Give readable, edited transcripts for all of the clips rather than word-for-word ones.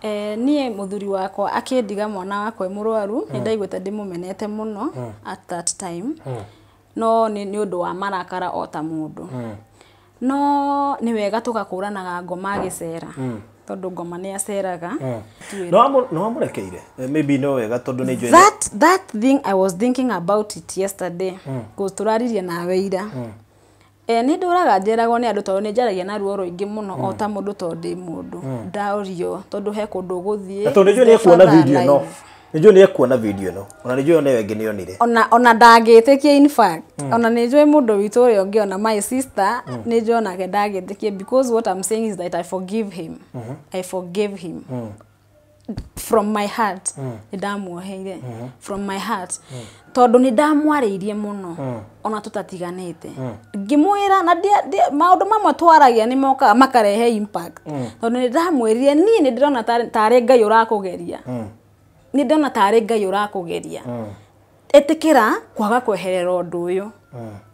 Niĩ mũthuri wakwa akĩndiga mwana wakwa e mũrwaru, nĩ ndaiguĩte ndĩmũmenete mũno at that time. No nĩ ũndũ wa marakara o ta mũndũ. No nĩ wega tũgakũranaga ngoma agĩcera, tondũ ngoma nĩ aceraga. No wamũrekeire? Maybe no wega tondũ nĩ njũĩ That thing, I was thinking about it yesterday, cause tũraririe nawe ira. Nĩ ndũraga njeragwo nĩ andũ tondũ nĩ njaragia na ruo rũingĩ mũno o ta mũndũ, tondũ ndĩ mũndũ. Ndaũrio tondũ he kũndũ ũgũthiĩ. Na tondũ nĩ njũĩ nĩ ekuona video ĩno, nĩ njũĩ nĩ ekuona video ĩno, ona nĩ njũĩ onewe ĩngĩ nĩ onire. Ona ndangĩtĩkia. In fact, ona nĩ njũĩ mũndũ witũ ũrĩa ũngĩ, ona my sister, nĩ njũĩ onake ndangĩtĩkia, because what I'm saying is that I forgive him. I forgave him from my heart. Nĩ ndamuoheire from my heart tondũ nĩ ndamwarĩirie mũno ona tũtatiganĩte, ngĩmwĩra na maũndũ mamwe twaragia nĩ mokaga makarehe impact, tondũ nĩ ndamwĩrire niĩ nĩ ndĩrona tarĩ Ngai ũrakũgeria, nĩ ndĩrona tarĩ Ngai ũrakũgeria, ĩtĩkĩra kwaga kweherera ũndũ ũyũ.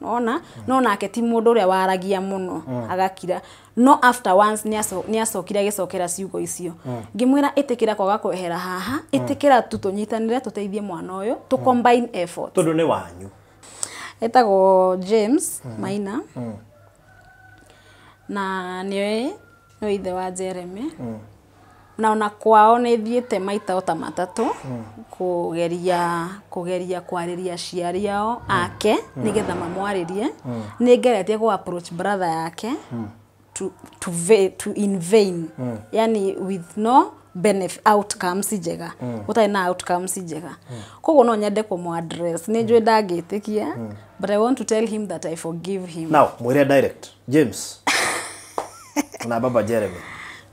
Nona no nake ti mũndũ ũrĩa waragia mũno, agakira. No after once nĩ acokire agĩcokera ciugo icio, ngĩmwĩra ĩtĩkĩra kwaga kwehera haha, ĩtĩkĩra tu tũnyitanĩre tũteithie mwana ũyũ, tũ combine effort. Tondũ nĩ wanyu. Etagwo James Maina na nĩwe ithe wa Jeremy, na ona kwao nĩ thiĩte maita o ta matatũ kũgeria kwarĩria aciari ao ake nĩgetha mamwarĩrie. Nĩ ngeretie kũ approach brother yake to in vain, yani with no benefit, outcomes njega, gũtarĩ na outcomes njega. Koguo no nyende kũmũ address. Nĩ njũĩ ndangĩtĩkia, but I want to tell him that I forgive him. Now mwĩre direct, James na baba Jeremy.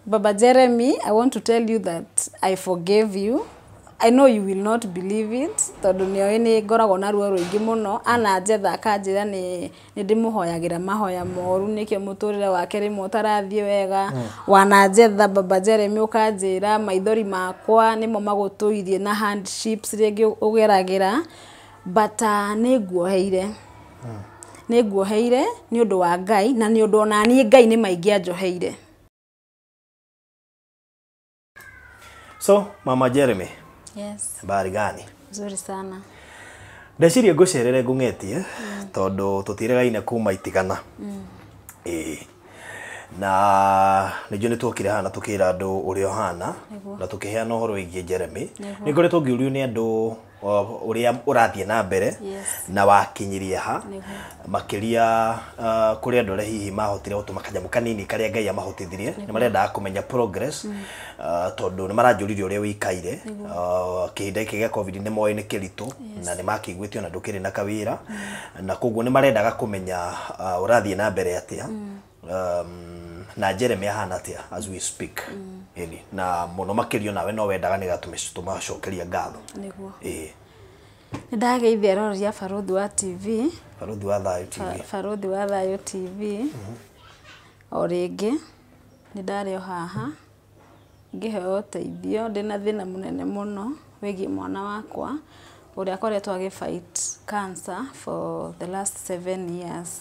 Baba Jeremy, I want to tell you that I forgave you. I know you will not believe it, tondũ nĩoĩ nĩ ngoragwo na ruo rũingĩ mũno. Ananjetha akanjĩra nĩ ndĩmũhoyagĩra mahoya moru, nĩkĩo mũtũrĩre wake rĩmwe ũtarathiĩ wega. Wananjetha, Baba Jeremy, ũkanjĩra maithori makwa nĩmo magũtũirie na hardships rĩngĩ ũgeragĩra, but nĩ nguoheire, nĩ nguoheire nĩ ũndũ wa Ngai na nĩ ũndũ ona niĩ Ngai nĩ maingĩ anjoheire. So mama Jeremy. Yes. Habari gani? Nzuri sana. Ndeciria ngũcerere ngũng'etie tondũ tũtiregaine kuma itigana. Ĩĩ, na nĩnjũĩ nĩ tuokire haha na tũkĩra andũ ũrĩa ũhana na tũkĩheana ũhoro wĩgiĩ Jeremy. Nĩ ngoretwo ngĩũrio nĩ andũ ũrĩa ũrathiĩ na mbere na wakinyirie ha, makĩria kũrĩ andũ arĩa hihi mahotire gũtũma kanyamũ kanini karĩa Ngai amahotithirie. Nĩ marendaga kũmenya progress, tondũ nĩ maranjũririe ũrĩa ũikaire kĩhinda gĩkĩ gĩa COVID. Nĩ moĩ nĩ kĩritũ na nĩ makĩiguĩte ona ndũkĩrĩ na kawĩra, na koguo nĩ marendaga kũmenya ũrathiĩ na mbere atĩa, na Jeremy ahana atĩa as we speak. Ĩni, na mũno makĩria nawe no wendaga nĩgetha tũmacokerie ngatho. Nĩguo. Ĩĩ. Nĩ ndageithia eroreri a Barũthi wa TV. Barũthi wa Thayũ TV. Barũthi wa Thayũ TV. O rĩngĩ nĩ ndarĩ o haha ngĩheo ũteithio. Ndĩna thĩna mũnene mũno wĩgiĩ mwana wakwa ũrĩa akoretwo agĩ fight cancer for the last 7 years.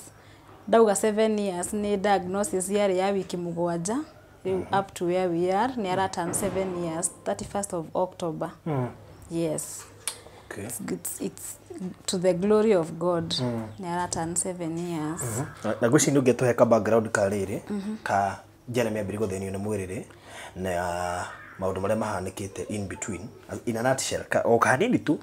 Ndauga 7 years, nĩ diagnosis yarĩ ya wiki 7. Rĩu up to where we are, nĩ ara turn 7 years 31st of October. Yes. It's to the glory of God, nĩ ara turn 7 years. Na ngwĩciria nĩ ũngĩtũhe ka background ka rĩrĩ ka Jeremy ambĩrĩrie gũthĩnio nĩ mwĩrĩ rĩ, na maũndũ marĩa mahanĩkĩte in between, in a nutshell, o kanini tu.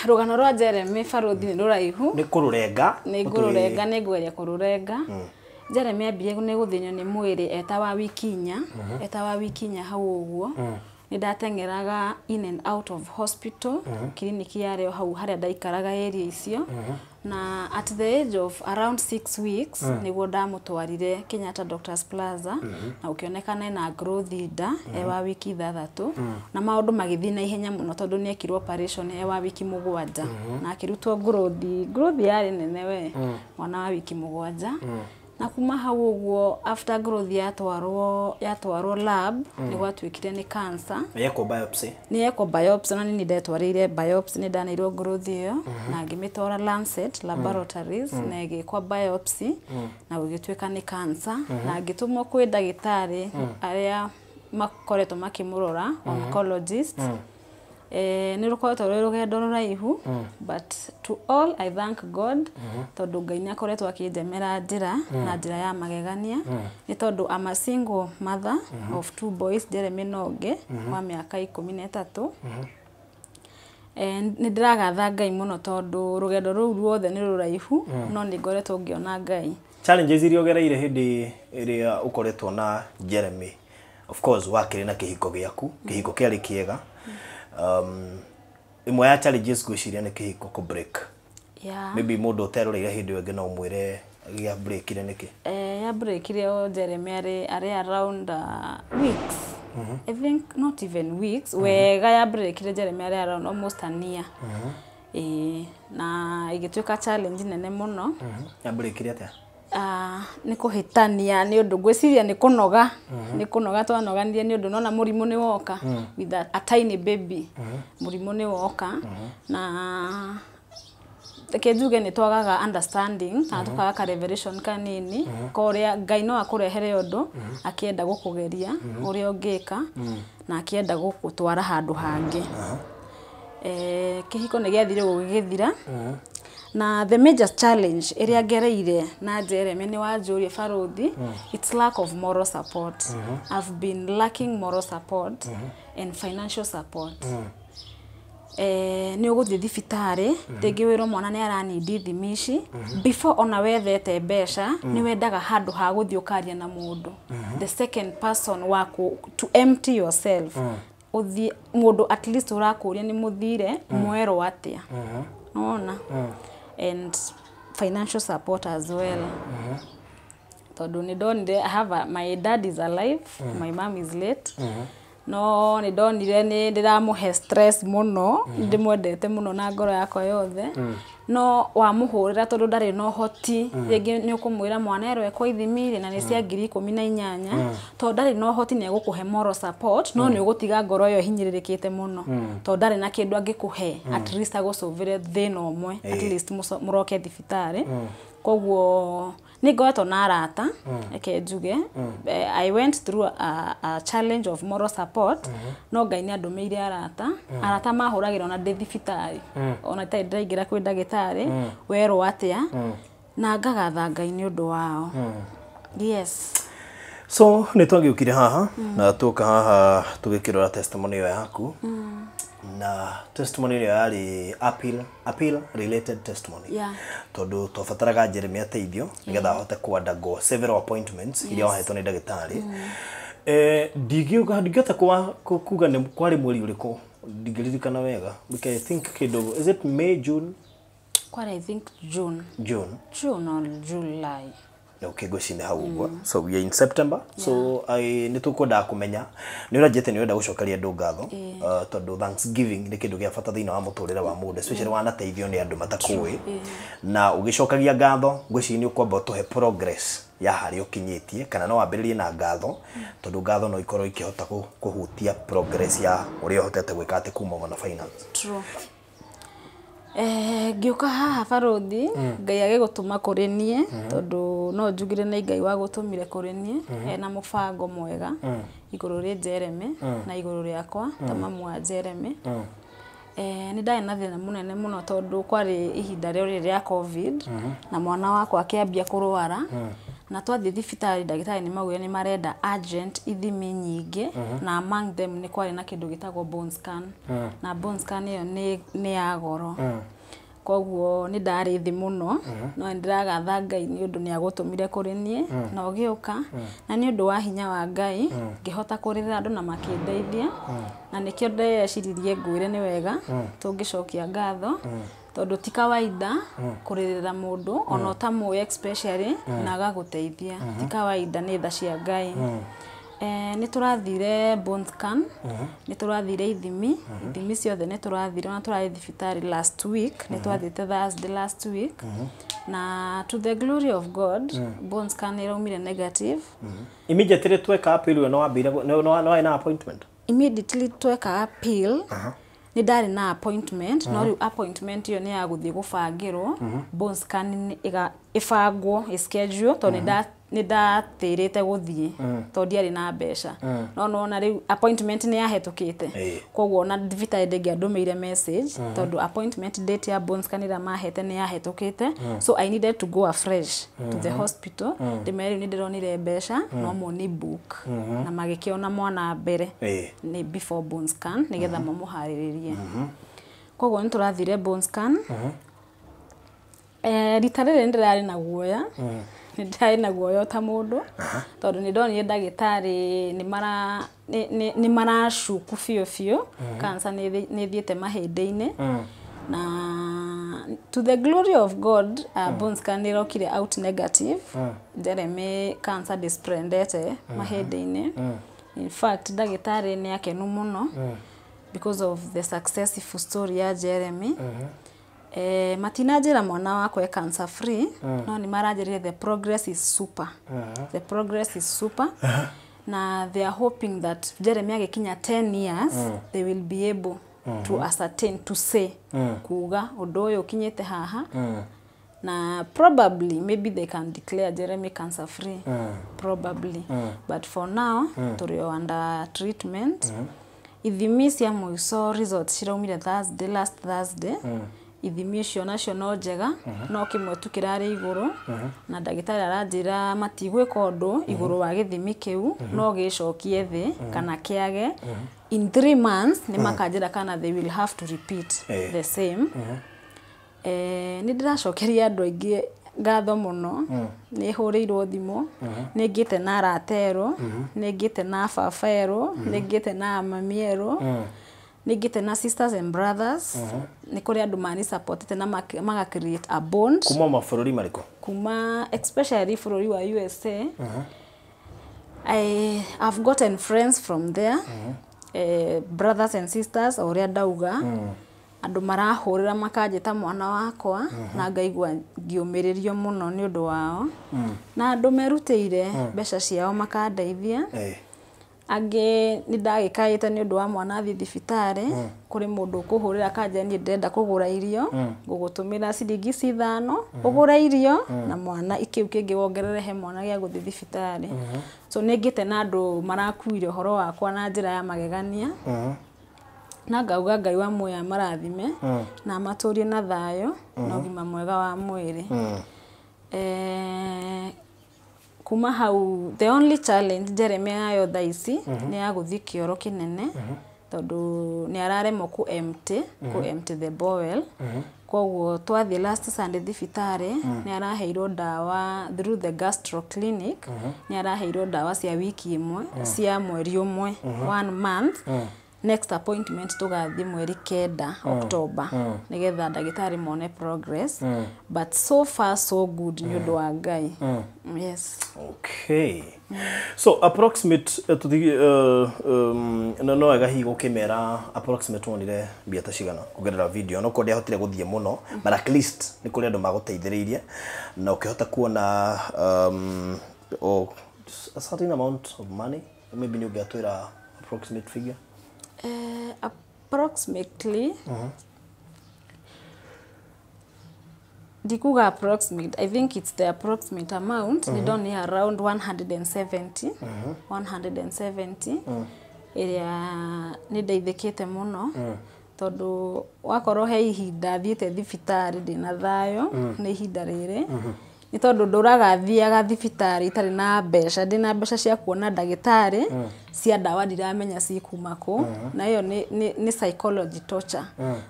Rũgano rwa Jeremy, Barũthi, nĩ rũraihu. Nĩ kũrũrenga. Nĩ ngũrũrenga, nĩ ngũgeria kũrũrenga. Jeremy ambire nĩ gũthĩnio nĩ mwĩrĩ eta wa wiki 4, eta wa wiki 4 hau ũguo. Nĩ ndateng'eraga in and out of hospital, kiriniki yarĩ o hau harĩa ndaikaraga area icio, na at the age of around 6 weeks nĩguo ndamũtwarire Kenyatta Doctors Plaza na ũkĩonekana ena growth nda e wa wiki 6, na maũndũ magĩthiĩ na ihenya mũno tondũ nĩ ekirwo operation e wa wiki 7 na akĩrutwo growth. Growth yarĩ nene we, mwana wa wiki 7. Na kuma hau ũguo, after growth yatwarwo lab, nĩ gwatuĩkire nĩ cancer. Yekwo biopsy. Nĩ yekwo biopsy, na nĩ ndetwarĩire biopsy. Nĩ ndaneirwo growth ĩyo na ngĩmĩtwara Lancet Laboratories na ĩgĩkwo biopsy na gũgĩtuĩka nĩ cancer, na ngĩtũmwo kwĩ ndagĩtarĩ arĩa makoretwo makĩmũrora, oncologist. Nĩ rũkoretwo rwĩ rũgendo rũraihu, but to all I thank God, tondũ Ngai nĩ akoretwo akĩnjemera njĩra na njĩra ya magegania, nĩ tondũ I'm a single mother of two boys, Jeremy na ũngĩ wa mĩaka 13. Nĩ ndĩragatha Ngai mũno, tondũ rũgendo rũu ruothe nĩ rũraihu, no nĩ ngoretwo ngĩona Ngai. Challenges iria ũgereire hĩndĩ ĩrĩa ũkoretwo na Jeremy, of course wakĩrĩ na kĩhiko gĩaku, kĩhiko kĩarĩ kĩega. Ĩmwe ya challenges ngwĩciria nĩ kĩhiko kũ break. Maybe mũndũ ũteroreire hĩndĩ ĩyo ĩngĩ no ũmwĩre gĩa breakire nĩkĩ? Ya breakire o Jeremy arĩ around weeks, I think not even weeks wega. Ya breakire Jeremy arĩ around almost a year. Na ĩgĩtuĩka challenge nene mũno. Ya breakire atĩa? Nĩ kũhĩtania, nĩ ũndũ ngwĩciria nĩ kũnoga, nĩ kũnoga twanoganire, nĩ ũndũ nona mũrimũ nĩ woka with a tiny baby. Mũrimũ nĩ woka, na reke njuge nĩ twagaga understanding kana tũkaga ka revelation kanini ka ũrĩa Ngai no akũrehere ũndũ akĩenda gũkũgeria ũrĩa ũngĩka na akĩenda gũgũtwara handũ hangĩ. Kĩhiko nĩ gĩathire ũguo gĩgĩthira, na the major challenge ĩrĩa ngereire na Jeremy, nĩ wanjũria barũthi, it's lack of moral support. I've been lacking moral support and financial support. Nĩ ũgũthiĩ thibitarĩ, rĩngĩ wĩrwo mwana nĩ aranindi ithimi ici. Before ona wethete mbeca, nĩ wendaga handũ ha gũthiĩ ũkaria na mũndũ, the second person wa to empty yourself, ũthiĩ mũndũ at least ũrakũria nĩ mũthire mwerwo atĩa nona, and financial support as well, tondũ nĩ ndonire I have a, my dad is alive, my mom is late, no nĩ ndonire nĩ ndĩramũhe stress mũno. Ndĩmwendete mũno na ngoro yakwa yothe, no wamũhũrĩra, tondũ ndarĩ na ũhoti, rĩngĩ nĩ ũkũmwĩra mwana erwo ekwo ithimi rĩ, na nĩ cia 18,000, tondũ ndarĩ na ũhoti, nĩ egũkũhe moral support, no nĩ ũgũtiga ngoro ĩyo ĩhinyĩrĩrĩkĩte mũno, tondũ ndarĩ na kĩndũ angĩkũhe at least agũcũvĩre thĩna ũmwe, at least mũroke thibitarĩ. Koguo nĩ ngoretwo na arata. Reke njuge I went through a challenge of moral support, no Ngai nĩ andũmĩire arata. Arata mahũragĩra ona ndĩ thibitarĩ, ona itarĩ ndĩraingĩra kwĩ ndagĩtarĩ, werwo atĩa, na ngagatha Ngai nĩ ũndũ wao. Yes. So nĩ twagĩũkire haha na tuoka haha tũgĩkĩrora testimony ĩyo yaku, na testimony ĩyo yarĩ appeal related testimony, tondũ twabataraga Jeremy ateithio nĩgetha ahote ku undergo several appointments iria wahetwo nĩ ndagĩtarĩ. Ndingĩũka ndingĩhota kuga nĩ kwarĩ mweri ũrĩkũ, ndingĩririkana wega because I think kĩndũ, is it May, June? Kwara I think June. June. June or July. Okay, ngwĩciria nĩ hau ũguo. So we are in September, so nĩ tũkwendaga kũmenya, nĩ ũranjĩte nĩ ũrenda gũcokeria andũ ngatho, tondũ thanksgiving nĩ kĩndũ gĩa bata thĩinĩ wa mũtũrĩre wa mũndũ, especially wanateithio nĩ andũ matakũĩ. Na ũgĩcokagia ngatho, ngwĩciria nĩ ũkwamba ũtũhe progress ya harĩa ũkinyĩtie, kana no wambĩrĩrie na ngatho, tondũ ngatho no ikorwo ikĩhota kũhutia progress ya ũrĩa ũhotete gwĩka atĩ kuma na finance. True. Ngĩũka haha barũthi, Ngai agĩgũtũma kũrĩ niĩ, tondũ no njugire nĩ Ngai wagũtũmire kũrĩ niĩ ena mũbango mwega igũrũ rĩ Jeremy na igũrũ rĩakwa ta mamu wa Jeremy. Nĩ ndarĩ na thĩna mũnene mũno, tondũ kwarĩ ihinda rĩrĩ rĩa COVID, na mwana wakwa akĩambia kũrwara, na twathiĩ thibitarĩ, ndagĩtarĩ nĩ maugire nĩ marenda urgent ithimi nyingĩ, na among them nĩ kwarĩ na kĩndũ gĩtagwo bone scan, na bone scan ĩyo nĩ ya goro. Koguo nĩ ndarĩ thĩ mũno, no nĩ ndĩragatha Ngai nĩ ũndũ nĩ agũtũmire kũrĩ niĩ na ũgĩũka, na nĩ ũndũ wa hinya wa Ngai ngĩhota kũrĩrĩra andũ na makĩndeithia. Na nĩkĩo ndeciririe ngwĩre nĩ wega tũngĩcokia ngatho, tondũ ti kawaida kũrĩrĩra mũndũ ona ũtamũĩ especially na agagũteithia. Ti kawaida, nĩ tha cia Ngai. Nĩ tũrathire bone scan, nĩ tũrathire ithimi ciothe nĩ tũrathire, ona tũrarĩ thibitarĩ last week, nĩ twathiĩte Thursday last week, na to the glory of God, bone scan ĩraumire negative. Immediately tweka appeal ĩyo, no wambĩire no warĩ na appointment? Immediately tweka appeal, nĩ ndarĩ na appointment, no rĩu appointment ĩyo nĩ ya gũthiĩ gũbangĩrwo bone scan ĩbangwo ĩ schedule, tondũ nĩ nda Nĩ ndatĩrĩte gũthiĩ tondũ ndiarĩ na mbeca, no nona rĩu appointment nĩ yahetũkĩte. Koguo ona thibitarĩ ndĩngĩandũmĩire message tondũ appointment date ya bone scan ĩrĩa mahete nĩ yahetũkĩte. So I needed to go afresh to the hospital, ndĩmere rĩu nĩ ndĩronire mbeca, no moni book na magĩkĩona mwana mbere nĩ before bone scan, nĩgetha mamũharĩrĩrie. Koguo nĩ tũrathire bone scan. Rita rĩrĩ nĩ ndĩrarĩ na guoya, nĩ ndĩrarĩ na guoya o ta mũndũ, tondũ nĩ ndonire ndagĩtarĩ nĩ mara nĩ maracuku biũ biũ cancer nĩ ĩthiĩte mahĩndĩ-inĩ. Na to the glory of God, bone scan nĩ ĩrokire out negative. Jeremy cancer ndĩspreadete mahĩndĩ-inĩ. In fact, ndagĩtarĩ nĩ akenu mũno because of the successful story ya Jeremy. Matinanjĩra mwana wakwa e cancer free, no nĩ maranjĩrire the progress is super, the progress is super, na they are hoping that Jeremy agĩkinya 10 years, they will be able to ascertain, to say, kuga ũndũ ũyũ ũkinyĩte haha, na probably maybe they can declare Jeremy cancer free, probably. But for now tũrĩ o under treatment. Ithimi cia mũico, results ciraumire Thursday, last Thursday. Ithimi icio nacio no njega, no kĩmwe tu kĩrarĩ igũrũ, na ndagĩtarĩ aranjĩra matigwĩka ũndũ igũrũ wa gĩthimi kĩu, no gĩcokie thĩ kana kĩage. In 3 months nĩ makanjĩra kana they will have to repeat the same. Nĩ ndĩracokeria andũ aingĩ ngatho mũno. Nĩ hũrĩirwo thimũ, nĩ ngĩte na arata erũ, nĩ ngĩte na baba erũ, nĩ ngĩte na mami erũ, nĩ ngĩte na sisters and brothers. Nĩ kũrĩ andũ mani supportete na maga create a bond. Kuma mabũrũri marĩkũ? Kuma especially bũrũri wa USA. I've gotten friends from there, brothers and sisters, o ũrĩa ndauga, andũ marahũrĩra makanjĩta mwana wakwa, na ngaigua ngĩũmĩrĩrio mũno nĩ ũndũ wao, na andũ merutĩire mbeca ciao makandeithia. Angĩ nĩ ndagĩkaĩte nĩ ũndũ wa mwana athiĩ thibitarĩ, kũrĩ mũndũ ũkũhũrĩra akanjĩra, "Niĩ ndĩrenda kũgũra irio, ngũgũtũmĩra ciringi ici 5 ũgũre irio na mwana, kĩu kĩngĩ wongerere he mwana gĩa gũthiĩ thibitarĩ." So nĩ ngĩte na andũ marakuire ũhoro wakwa na njĩra ya magegania, na ngauga Ngai wa muoyo amarathime na amatũrie na thayũ na ũgima mwega wa mwĩrĩ. Kuma hau, the only challenge Jeremy nayo thaa ici nĩ ya gũthiĩ kĩoro kĩnene, tondũ nĩ araremwo ku empty the bowel. Koguo twathiĩ last Sunday thibitarĩ, nĩ araheirwo ndawa through the gastro clinic. Nĩ araheirwo ndawa cia wiki ĩmwe, cia mweri ũmwe, one month. Next appointment tũgathiĩ mweri 9, October, nĩgetha ndagĩtarĩ mone progress. But so far so good, nĩ ũndũ wa Ngai, yes. Okay, so approximate, tuthi no wega hihi gũkĩmera approximate wonire mbia ta cigana kũgerera video? No korwo ndiahotire gũthiĩ mũno, but at least nĩ kũrĩ andũ magũteithĩrĩirie na ũkĩhota kuona a certain amount of money. Maybe nĩ ũngĩatwĩra approximate figure. Approximately ndikuga approximate, I think it's the approximate amount nĩ ndonire around 170, 170, ĩrĩa nĩ ndeithĩkĩte mũno, tondũ wakorwo he ihinda thiĩte thibitarĩ ndĩna thayũ nĩ ihinda rĩrĩ, nĩ tondũ ndũraga thiaga thibitarĩ itarĩ na mbeca, ndĩna mbeca cia kuona ndagĩtarĩ, cia ndawa ndiramenya cikuma kũ. Na ĩyo nĩ psychology torture,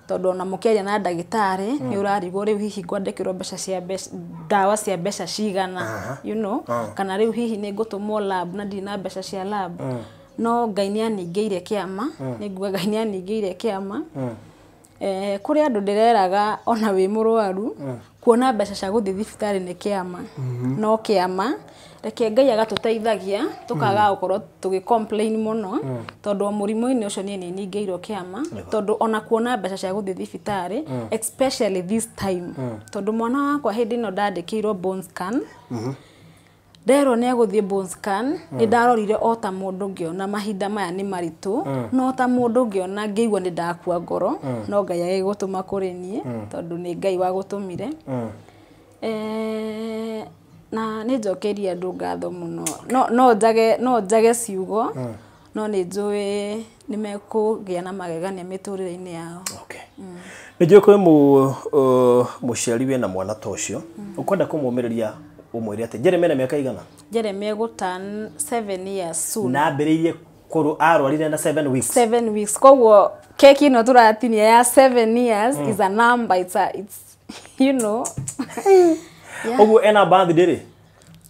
tondũ ona mũkĩaria na ndagĩtarĩ nĩ ũrarigwo rĩu hihi ngwandĩkĩrwo mbeca cia mbeca, ndawa cia mbeca cigana, kana rĩu hihi nĩ ngũtũmwo lab na ndirĩ na mbeca cia lab. No Ngai nĩ aningĩire kĩama, nĩ nguga Ngai nĩ aningĩire kĩama. Kũrĩ andũ ndĩreraga, ona wĩ mũrwaru, kuona mbeca cia gũthiĩ thibitarĩ nĩ kĩama, no kĩama. Reke Ngai agatũteithagia tũkaga gũkorwo tũgĩ complain mũno, tondũ o mũrimũ-inĩ ũcio niĩ nĩ ningĩirwo kĩama, tondũ ona kuona mbeca cia gũthiĩ thibitarĩ, especially this time, tondũ mwana wakwa hĩndĩ ĩno ndandĩkĩirwo bone scan, nderwo nĩ egũthiĩ bone scan, nĩ ndarorire o ta mũndũ ngĩona mahinda maya nĩ maritũ, no ta mũndũ ngĩona ngĩigua nĩ ndakua ngoro, no Ngai agĩgũtũma kũrĩ niĩ, tondũ nĩ Ngai wagũtũmire. Na nĩ njokeirie andũ ngatho mũno. No njage ciugo, no nĩ njũĩ nĩ mekũgĩa na magegania mĩtũrĩre-inĩ yao. Okay. Nĩ njũĩ kwĩ mũciari wĩna mwana ta ũcio ũkwenda kũmũmĩrĩria, ũmwĩre atĩ Jeremy ena mĩaka igana? Jeremy egũturn 7 years soon. Na ambĩrĩirie kũrũ arwarire na 7 weeks. 7 weeks. Koguo keki ĩno tũratinia ya 7 years is a number, it's a, it's you know yeah. Ũguo ena birthday rĩ?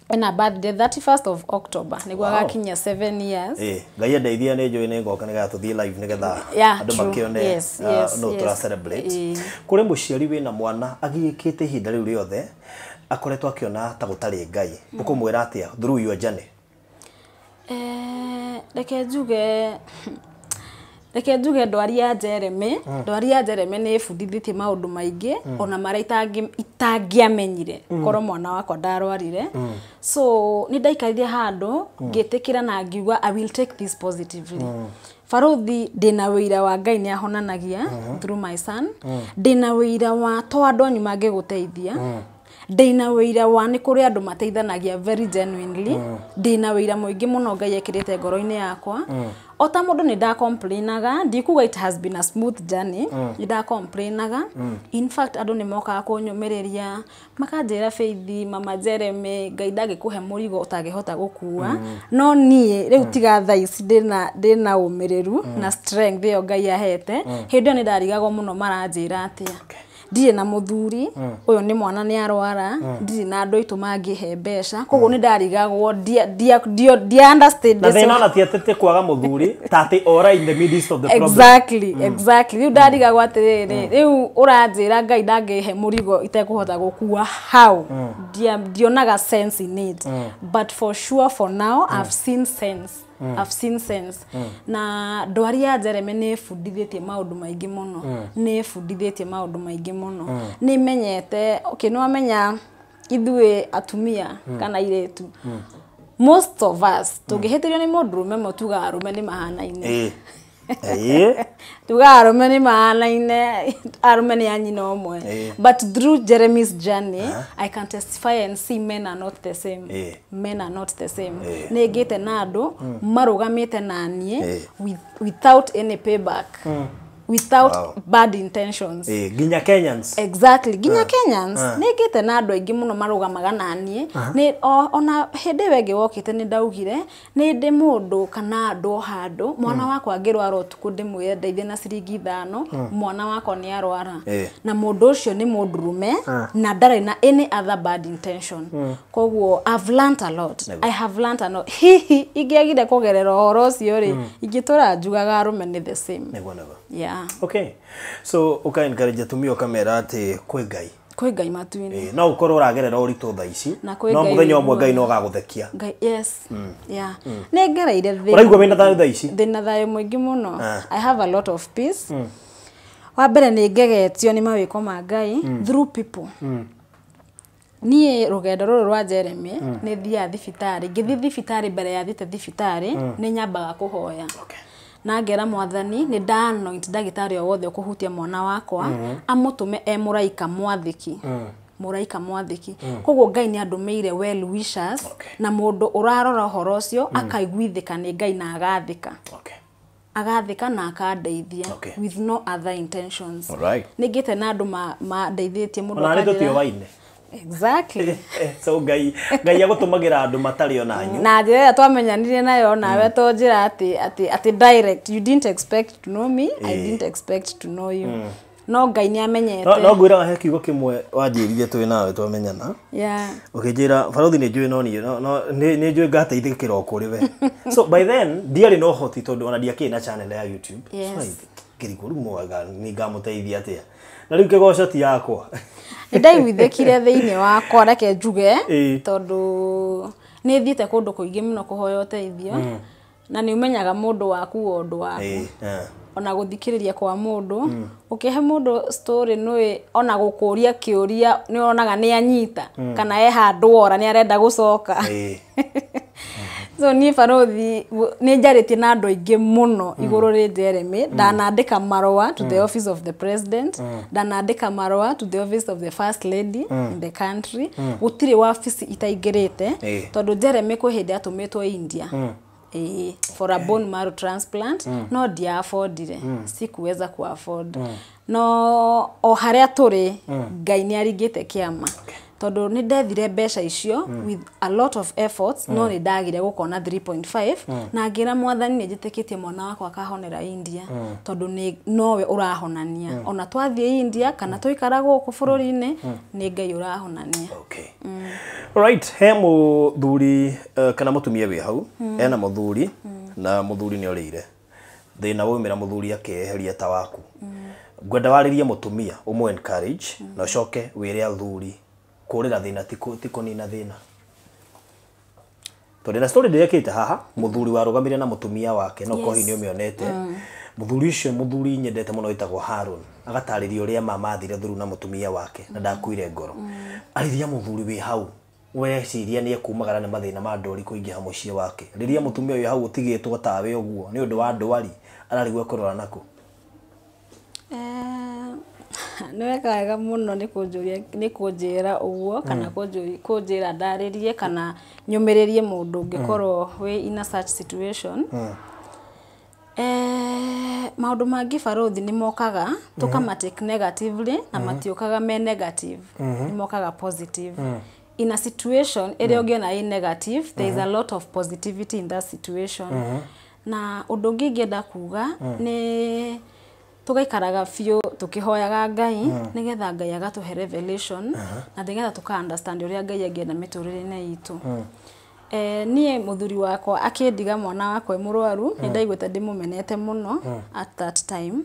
Ena birthday 31st of October nĩguo agakinyia 7 years. Ĩ Ngai andeithia, nĩ njũĩ nĩ ngoka nĩgetha tũthiĩ live nĩgetha andũ makĩone no tũra celebrate. Kũrĩ mũciari wĩna mwana agiĩkĩte ihinda rĩu rĩothe, akoretwo akĩona ta gũtarĩ Ngai, ũkũmwĩra atĩa through your journey? Reke njuge ndwari ya Jeremy nĩ ĩbundithĩtie maũndũ maingĩ ona marĩa itangĩamenyire korwo mwana wakwa ndarwarire. So nĩ ndaikarire handũ ngĩtĩkĩra na ngiuga I will take this positively. Baruthi, ndĩna wĩira wa Ngai nĩ ahonanagia through my son. Ndĩna wĩira wa to andũ anyu mangĩgũteithia. Ndĩna wĩira wa nĩ kũrĩ andũ mateithanagia very genuinely. Ndĩna wĩira mũingĩ mũno Ngai ekĩrĩte ngoro-inĩ yakwa. O ta mũndũ nĩ ndacomplainaga, ndikuga it has been a smooth journey. Nĩ ndacomplainaga. In fact, andũ nĩ mokaga kũnyũmĩrĩria makanjĩra, "Faith, mama Jeremy, Ngai ndangĩkũhe mũrigo ũtangĩhota gũkua." No niĩ rĩu tiga thaa ici ndĩna ũmĩrĩru na strength ĩyo Ngai ahete. Hĩndĩ ĩyo nĩ ndarigagwo mũno maranjĩra atĩa. Ndirĩ na mũthuri, ũyũ nĩ mwana nĩ arwara, ndirĩ na andũ aitũ mangĩhe mbeca, koguo nĩ ndarigagwo, ndia understand Na this. thĩna ona ti atĩ ti kwaga mũthuri, ta atĩ ora in the midst of the problem. Exactly. Rĩu ndarigagwo atĩrĩrĩ, rĩu ũranjĩra Ngai ndangĩhe mũrigo itekũhota gũkua, how? Ndionaga sense in it, but for sure for now I've seen sense. I've seen sense. Na ndwari ya Jeremy nĩ ĩbundithĩtie maũndũ maingĩ mũno, nĩ ĩbundithĩtie maũndũ maingĩ mũno. Nĩ menyete, okay, nĩ wamenya ithuĩ atumia kana airĩtu, most of us tũngĩhĩtĩrio nĩ mũndũrũme ũmwe tugaga arũme nĩ mahanaine. Ĩ ĩ Tugaga arũme nĩ mahanaine, arũme nĩ a nyina ũmwe. But through Jeremy's journey I can testify and see men are not the same. Men are not the same. Nĩ ngĩte na andũ marũgamĩte na niĩ without any payback, without bad intentions. Ĩ, nginya Kenyans? Exactly, nginya Kenyans. Nĩ ngĩte na andũ aingĩ mũno marũgamaga na niĩ. Nĩ ona hĩndĩ ĩyo ĩngĩ wokĩte nĩ ndaugire nĩ ndĩ mũndũ kana andũ o handũ mwana wakwa angĩrwara ũtukũ ndĩmwĩre ndeithie na ciringi 5, mwana wakwa nĩ arwara. Na mũndũ ũcio nĩ mũndũrũme na ndarĩ na any other bad intention. Koguo I've learnt a lot. I have learnt a lot. Hihi ingĩagire kũgerera ũhoro ũcio rĩ, ingĩtũra njugaga arũme nĩ the same. Nĩguo. Yeah. Okay, so ũka encourage atumia ũkamera atĩ kwĩ Ngai. Kwĩ Ngai matu-inĩ. Ĩ, no ũkorwo ũragerera ũritũ thaa ici, Na kwĩ no Ngai mũthenya ũmwe wĩ Ngai no agagũthekia. Ngai, yes. Yeah, nĩ ngereire thĩna. Ũraigua wĩna thayũ thaa ici? Ndĩna thayũ mũingĩ mũno. Ah. I have a lot of peace. Wa mbere nĩ ngegetio nĩ mawĩko ma Ngai through people. Niĩ rũgendo rũrũ rwa Jeremy nĩ thiaga thibitarĩ, ngĩthiĩ thibitarĩ, mbere ya thiĩte thibitarĩ nĩ nyambaga kũhoya na ngera Mwathani nĩ nda anoint ndagĩtarĩ o wothe ũkũhutia mwana wakwa amũtũme e mũraika mwathĩki, mũraika mwathĩki. Koguo Ngai nĩ andũmĩire well wishers na mũndũ ũrarora ũhoro ũcio akaiguithĩka nĩ Ngai na agathĩka, agathĩka na akandeithia with no other intentions. Nĩ ngĩte na andũ mandeithĩtie mũndũ Ona nĩ akanjĩra- tũtioaine. Exactly. So Ngai agũtũmagĩra andũ matarĩ ona anyu. Na njĩra ĩrĩa twamenyanire nayo nawe to njĩra atĩ direct, you didn't expect to know me, I didn't expect to know you, no Ngai nĩ amenyete. No ngwĩraga he kiugo kĩmwe wanjĩrire twĩ nawe twamenyana, ũkĩnjĩra, "Barothi, nĩ njũĩ no niĩ nĩ njũĩ ngateithĩkĩra o kũrĩ we." So by then ndiarĩ na ũhoti tondũ ona ndiakĩrĩ na channel ya YouTube. So ngĩrigwo rĩu mwaga nĩ ngamũteithia atĩa na rĩu kĩgoco ti yakwa. Nĩ ndaiguithĩkire thĩinĩ wakwa, reke njuge, tondũ nĩ thiĩte kũndũ kũingĩ mũno kũhoya ũteithio na nĩ ũmenyaga mũndũ waku o ũndũ waku. Ona gũthikĩrĩria kwa mũndũ, ũkĩhe mũndũ story nĩ ona gũkũria kĩũria nĩ onaga nĩ anyita kana e handũ ora nĩ arenda gũcoka. So niĩ barothi nĩ njarĩtie na andũ aingĩ mũno igũrũ rĩ Jeremy. Ndanandĩka marũa to the office of the president, ndanandĩka marũa to the office of the first lady in the country. Gũtirĩ wabici itaingĩrĩte, tondũ Jeremy kwĩ hĩndĩ atũmĩtwo India, ĩĩ, for a bone marrow transplant, no ndia affordire, sikuweza ku afford. No o harĩa tũrĩ, Ngai nĩ aringĩte kĩama, tondũ nĩ ndethire mbeca icio with a lot of efforts, no nĩ ndagire gũkona 3.5, na ngĩra Mwathani nĩ njĩtĩkĩtie mwana wakwa akahonera India, tondũ nĩ nowe ũrahonania. Ona twathiĩ India kana tũikara gũkũ bũrũri-inĩ, nĩ Ngai ũrahonania. Okay. Right, he muthuri kana mutumia wi hau ena muthuri na muthuri nĩ orĩire thĩna waumĩra, muthuri akeheria ta waku. Ngwenda warĩrie mutumia ũmũ encourage na ũcoke wĩre athuri kũrĩra thĩna ti kũnina thĩna, tondũ na story ndĩrekĩte haha muthuri warũgamire na mutumia wake no korwo hihi nĩ ũmĩonete. Muthuri ũcio, muthuri nyendete mũno wĩtagwo Haron, agatarĩria ũrĩa mama athire through na mutumia wake na ndakuire ngoro. Arĩria muthuri wĩ hau weciria nĩ ekumagara nĩ mathĩna ma ndwari kũingĩha mũciĩ wake. Rĩrĩa mũtumia wĩ hau ũtigĩtwo tawe ũguo nĩ ũndũ wa ndwari ararigwo ekũrora nakũ. Nĩ weka wega mũno nĩ kũnjũria, nĩ kũnjĩra ũguo kana kũnjĩra ndarĩrie kana nyũmĩrĩrie mũndũ ũngĩkorwo wĩ in a such situation. Maũndũ mangĩ barothi nĩ mokaga tũkama take negatively, na matiũkaga me negative, nĩ mokaga positive. In a situation ĩrĩa ũngĩona ĩ negative, there is a lot of positivity in that situation. Na ũndũ ũngĩ ingĩenda kuga nĩ tũgaikaraga biũ tũkĩhoyaga Ngai, nĩgetha Ngai agatũhe revelation na nĩgetha tũka understand ũrĩa Ngai angĩenda mĩtũrĩre-inĩ itũ. Niĩ mũthuri wakwa akĩndiga mwana wakwa e mũrwaru, nĩ ndaiguĩte ndĩmũmenete mũno at that time,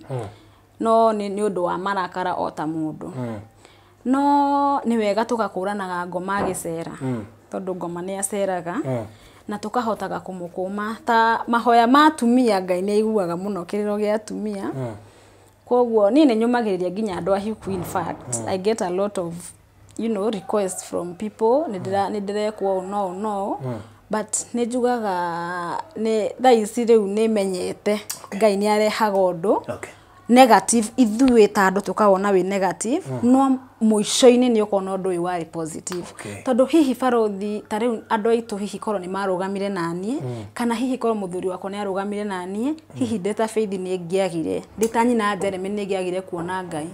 no nĩ ũndũ wa marakara o ta mũndũ. No nĩ wega tũgakũranaga ngoma agĩcera, tondũ ngoma nĩ aceraga, na tũkahotaga kũmũkũma ta mahoya ma atumia. Ngai nĩ aiguaga mũno kĩrĩro gĩa atumia. Koguo niĩ nĩ nyũmagĩrĩria nginya andũ ahiku. In fact, I get a lot of requests from people, nĩ ndĩrekwo ũũ no ũũ no ũũ, but nĩ njugaga nĩ thaa ici rĩu nĩ menyete Ngai nĩ arehaga ũndũ negative, ithuĩ ta andũ tũkawona wĩ negative, no mũico-inĩ nĩ ũkona ũndũ ũyũ warĩ positive. Tondũ hihi barothi ta rĩu andũ aitũ hihi korwo nĩ marũgamire naniĩ, kana hihi korwo mũthuri wakwa nĩ arũgamire naniĩ, hihi ndĩ ta Faith nĩ ngĩagire, ndĩ ta nyina Jeremy nĩ ngĩagire kuona Ngai.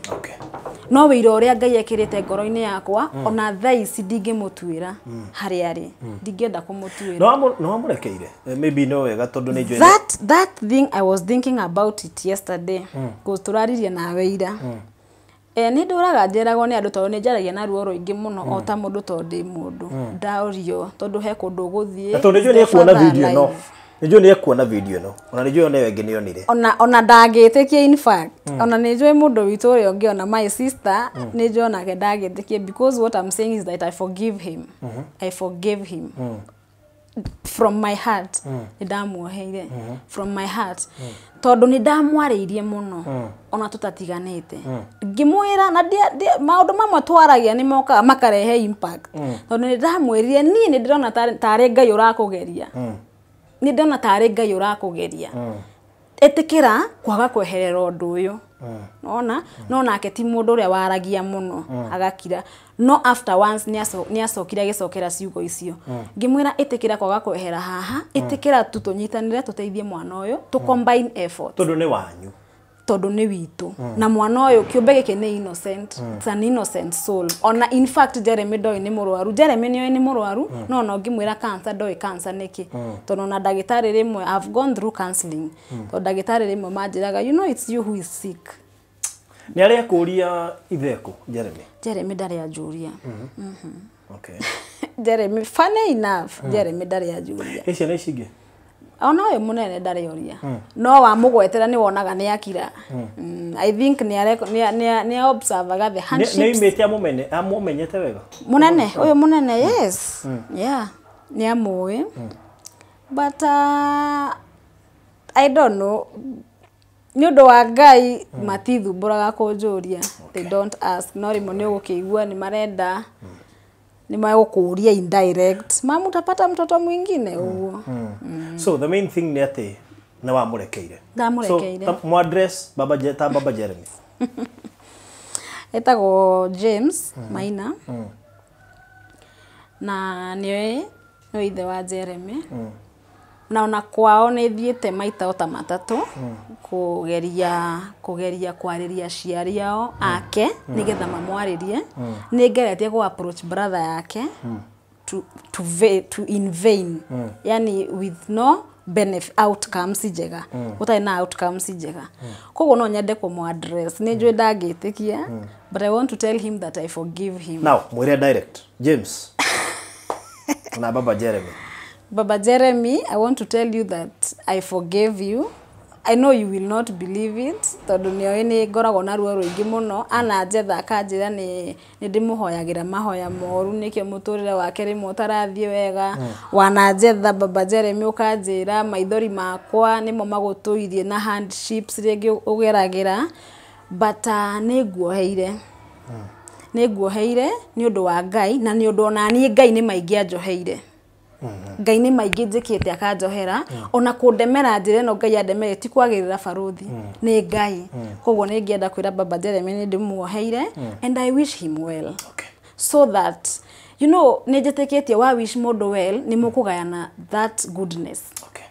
No wĩira ũrĩa Ngai ekĩrĩte ngoro-inĩ yakwa, ona thaa ici ndingĩmũtuĩra harĩa arĩ, ndingĩenda kũmũtuĩra. No wamũrekeire? Maybe no wega tondũ nĩ njũĩ That thing, I was thinking about it yesterday, cause tũraririe nawe ira. Nĩ ndũraga njeragwo nĩ andũ, tondũ nĩ njaragia na ruo rũingĩ mũno o ta mũndũ, tondũ ndĩ mũndũ ndaũrio, tondũ he kũndũ ũgũthiĩ. Na tondũ nĩ njũĩ nĩ ekuona video ĩno, nĩ njũĩ nĩ ekuona video ĩno, ona nĩ njũĩ onewe ĩngĩ nĩ onire. Ona ndangĩtĩkia. In fact, ona nĩ njũĩ mũndũ witũ ũrĩa ũngĩ, ona my sister, nĩ njũĩ onake ndangĩtĩkia, because what I'm saying is that I forgive him. I forgave him from my heart. Nĩ ndamuoheire from my heart, tondũ nĩ ndamwarĩirie mũno ona tũtatiganĩte, ngĩmwĩra na maũndũ mamwe twaragia nĩ mokaga makarehe impact, tondũ nĩ ndamwĩrire niĩ nĩ ndĩrona tarĩ Ngai ũrakũgeria, nĩ ndĩrona tarĩ Ngai ũrakũgeria, ĩtĩkĩra kwaga kweherera ũndũ ũyũ. Nona no nake ti mũndũ ũrĩa waragia mũno, agakira. No after once nĩ acokire agĩcokera ciugo icio, ngĩmwĩra ĩtĩkĩra kwaga kwehera haha, ĩtĩkĩra tu tũnyitanĩre tũteithie mwana ũyũ, tũ combine effort. Tondũ nĩ wanyu. Tondũ nĩ witũ, na mwana ũyũ kĩũmbe gĩkĩ nĩ innocent. It's an innocent soul. Ona in fact Jeremy ndoĩ nĩ mũrwaru. Jeremy nĩoĩ nĩ mũrwaru, no ona ũngĩmwĩra cancer ndoĩ cancer nĩkĩ, tondũ ona ndagĩtarĩ rĩmwe, I've gone through counseling, tondũ ndagĩtarĩ rĩmwe manjĩraga, "You know it's you who is sick." Nĩ arĩa kũria ithekũ Jeremy? Jeremy ndarĩ anjũria. Jeremy, funny enough, Jeremy ndarĩ anjũria. Ĩ ciana ici ingĩ? Ona ũyũ mũnene ndarĩ oria, no wamũgwetera nĩ wonaga nĩ akira. I think nĩ observaga the nĩ handships. oimĩte amũmenyete wega? Munene ũyũ mũnene, yes, yeah, nĩ amũĩ, but I don't know, nĩ ũndũ wa Ngai matithumbũraga kũnjũria. They don't ask, no rĩmwe nĩ ũgũkĩigua nĩ marenda. Nĩ magũkũria indirect, mamu utapata mtoto mwingine ũguo. So the main thing nĩ atĩ nĩ wamũrekeire. Ndamũrekeire. So mu address baba ta baba Jeremy. Etagwo James Maina na nĩwe nĩwe ithe wa Jeremy, na ona kwao nĩ thiĩte maita o ta matatũ kũgeria kwarĩria aciari ao ake nĩgetha mamwarĩrie. Nĩ ngeretie kũ approach brother yake to in vain, yani with no benefit, outcomes njega, gũtarĩ na outcomes njega. Koguo no nyende kũmũ address. Nĩ njũĩ ndangĩtĩkia, but I want to tell him that I forgive him. Now mwĩre direct James na baba Jeremy. Baba Jeremy, I want to tell you that I forgave you. I know you will not believe it, tondũ nĩoĩ nĩ ngoragwo na ruo rũingĩ mũno. Ananjetha akanjĩra nĩ ndĩmũhoyagĩra mahoya moru, nĩkĩo mũtũrĩre wake rĩmwe ũtarathiĩ wega. Wananjetha Baba Jeremy ũkanjĩra maithori makwa nĩmo magũtũirie na hardships rĩngĩ ũgeragĩra, but nĩ nguoheire, nĩ nguoheire nĩ ũndũ wa Ngai, na nĩ ũndũ ona niĩ Ngai nĩ maingĩ anjoheire. Ngai nĩ maingĩ njĩkĩte akanjohera, ona kũndemera njĩra ĩno Ngai andemere ti kwagĩrĩra barũthi, nĩ Ngai. Koguo nĩ ngĩenda kwĩra Baba Jeremy nĩ ndĩmuoheire and I wish him well. So that nĩ njĩtĩkĩtie wa wish mũndũ well nĩ mũkũgayana that goodness.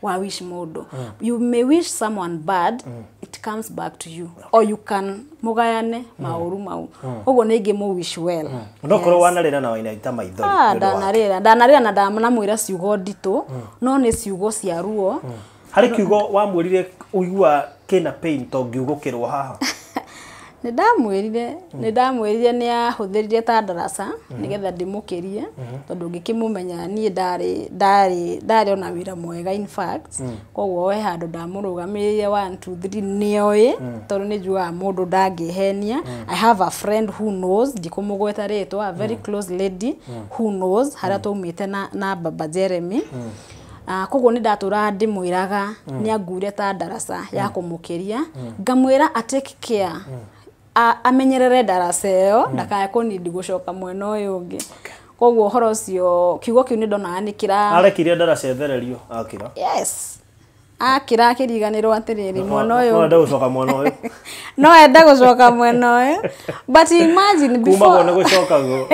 Wa wish mũndũ, you may wish someone bad, it comes back to you, or you can mũgayane maũru mau. Koguo nĩ ingĩ wish well. No korwo wanarĩra na wainaita maithori Ah, nĩ ũndũ wake. Ndanarĩra na ndanamwĩra ciugo nditũ, no nĩ ciugo cia ruo. Harĩ kiugo wamwĩrire ũigua kĩna pain to ngiugũkĩrwo haha? Nĩ ndamwĩrire nĩ ahũthĩrire ta ndaraca nĩgetha ndĩmũkĩrie, tondũ ngĩkĩmũmenya niĩ ndarĩ ona wĩra mwega in fact. Koguo he handũ ndamũrũgamĩrĩire 1 2 3, nĩoĩ, tondũ nĩ njugaga mũndũ ndangĩhenia. I have a friend who knows, ndikũmũgweta rĩtwa, a very close lady who knows harĩa twaumĩte na Baba Jeremy. Koguo nĩ ndatũraga ndĩmwĩraga nĩ anguire ta ndaraca ya kũmũkĩria, ngamwĩra a take care, amenyerere ndaraca ĩyo ndakae kũnindi gũcoka mwena ũyũ ũngĩ. Koguo ũhoro ũcio, kiugo kĩu nĩ ndonaga nĩ kĩra Arekire ndaraca ethererio akira? Yes, akĩra akĩriganĩrwo atĩrĩrĩ, mwena ũyũ No ende gũcoka mwena ũyũ. No ende gũcoka mwena ũyũ, but imagine Kumagwo nĩ before gũcokagwo.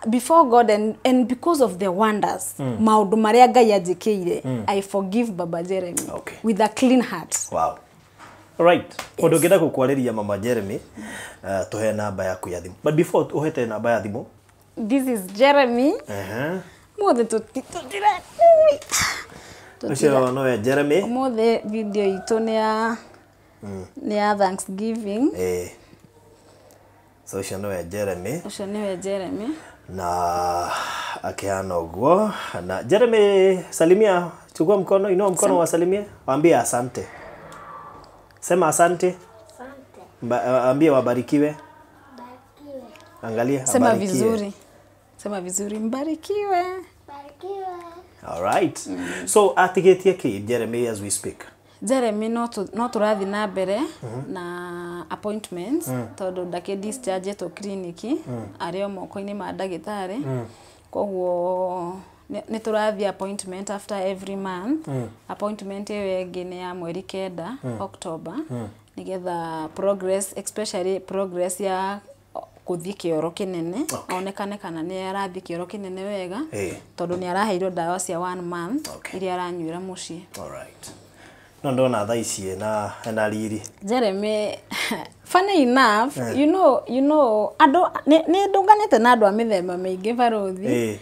Before God and because of the wonders, maũndũ marĩa Ngai anjĩkĩire, I forgive Baba Jeremy with a clean heart. Wow. Right. Ũndũ ũngĩenda gũkwarĩria mama Jeremy, tũhe namba yaku ya thimũ. But before ũhete namba ya thimũ, This is Jeremy. Mũthĩ tũtira Ũcio nowe Jeremy. Ũmũthĩ video itũ nĩ ya Thanksgiving. So ũcio nowe Jeremy. Ũcio nĩwe Jeremy. Na akihana ũguo. Na Jeremy, salimia, chukua mkono, inua mkono wasalimie, waambie asante. Sema asante. Asante. Ambie wabarikiwe. Barikiwe. Angalia, Sema abarikiwe. vizuri, sema vizuri, mbarikiwe. Barikiwe. All right. So atigĩtie kĩ Jeremy as we speak? Jeremy no tũrathiĩ na mbere na appointments, tondũ ndakĩ discharge clinic, arĩ o moko-inĩ ma ndagĩtarĩ. Koguo nĩ tũrathiĩ appointment after every month. Appointment ĩyo ĩngĩ nĩ ya mweri 9, October, nĩgetha progress, especially progress ya gũthiĩ kĩoro kĩnene, onekane kana nĩ arathiĩ kĩoro kĩnene wega, tondũ nĩ araheirwo ndawa cia one month iria aranyuĩra mũciĩ. All right. No ndona thaa ici ena riri. Jeremy, funny enough, andũ nĩ ndũnganĩte na andũ a mĩthemba mĩingĩ, barũthi.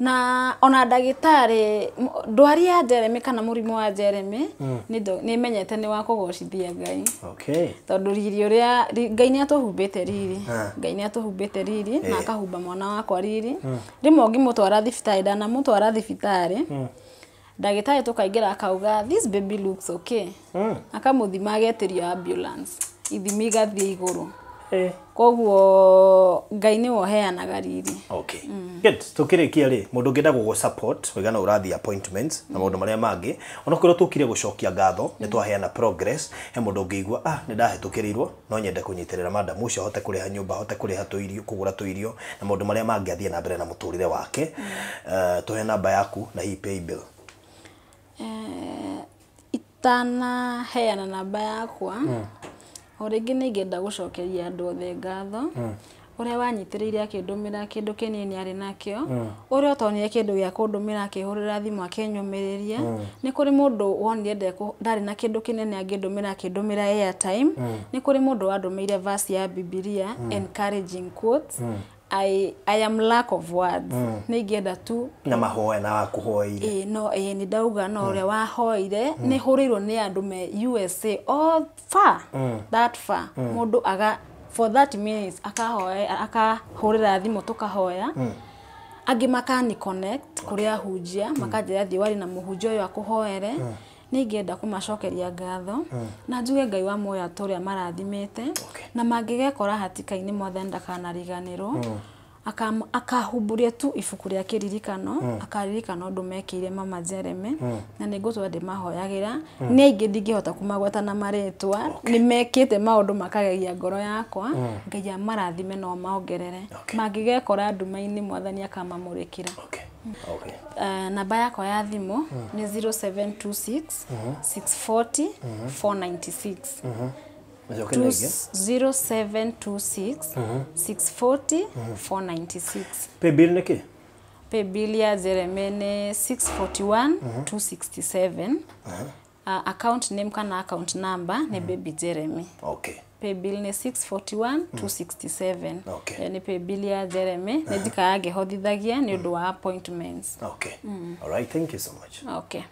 Na ona ndagĩtarĩ, ndwari ya Jeremy kana mũrimũ wa Jeremy nĩ menyete nĩ wa kũgocithia Ngai, tondũ riri ũrĩa Ngai nĩ atũhumbĩte riri. Ngai nĩ atũhumbĩte riri na akahumba mwana wakwa riri. Rĩmwe ũngĩmũtwara thibitarĩ, ndanamũtwara thibitarĩ, ndagĩtarĩ tũkaingĩra akauga, "This baby looks okay." Akamũthima agetĩrio ambulance, ithimi igathiĩ igũrũ. Koguo Ngai nĩwe ũheanaga riri. Okay. Good. Tukĩrĩkia rĩ, mũndũ ũngĩenda gũgũ support wĩgana ũrathiĩ appointments na maũndũ marĩa mangĩ, onokorwo tũkire gũcokia ngatho nĩ twaheana progress, he mũndũ ũngĩigua nĩ ndahĩtũkĩrĩirwo, no nyende kũnyitĩrĩra madam ũcio ahote kũrĩha nyũmba, ahote kũrĩha tũirio, kũgũra tũirio na maũndũ marĩa mangĩ athiĩ na mbere na mũtũrĩre wake. Tũhe namba yaku na hihi pay bill. Itanaheana namba yakwa, o rĩngĩ nĩ ingĩenda gũcokeria andũ othe ngatho, ũrĩa wanyitĩrĩire akĩndũmĩra kĩndũ kĩnini arĩ nakĩo, ũrĩa ũtonire kĩndũ gĩa kũndũmĩra akĩhũrĩra thimũ akĩnyũmĩrĩria. Nĩ kũrĩ mũndũ wonire ndarĩ na kĩndũ kĩnene angĩndũmĩra akĩndũmĩra airtime. Nĩ kũrĩ mũndũ wandũmĩire verse ya Bibilia, encouraging quotes. I am lack of words. Nĩ ingĩenda tu na mahoya na wakũhoeire. Ĩĩ, no ĩĩ nĩ ndauga no ũrĩa wahoire, nĩ hũrĩirwo nĩ andũ me USA, all far, that far. Mũndũ aga for 30 minutes akahoya, akahũrĩra thimũ tũkahoya. Angĩ makani connect kũrĩ ahunjia, makanjĩra thiĩ wari na mũhunjia ũyũ akũhoere. Nĩ ingĩenda kũmacokeria ngatho na njuge Ngai wa muoyo atũrĩa marathimĩte, na mangĩgekora hatika-inĩ Mwathani ndakanariganĩrwo, akahumburia tu ibuku rĩa kĩririkano, akaririkana ũndũ mekĩire mama Jeremy, na nĩ ngũtũra ndĩmahoyagĩra. Nĩ aingĩ ndingĩhota kũmagweta na marĩtwa, nĩ mekĩte maũndũ makagegia ngoro yakwa. Ngai amarathime no maongerere. Mangĩgekora nduma-inĩ Mwathani akamamũrĩkĩra. Namba yakwa ya thimũ nĩ 0726 640 496. Macoke rĩngĩ. 0726 640 496. Pay bill nĩ kĩ? Pay bill ya Jeremy nĩ 641 267. Account name kana account number nĩ Baby Jeremy. Pay bill nĩ 641 267. Ĩyo nĩ pay bill ya Jeremy, nĩ njikaraga ngĩhothithagia nĩ ũndũ wa appointments. Okay. All right, thank you so much. Okay.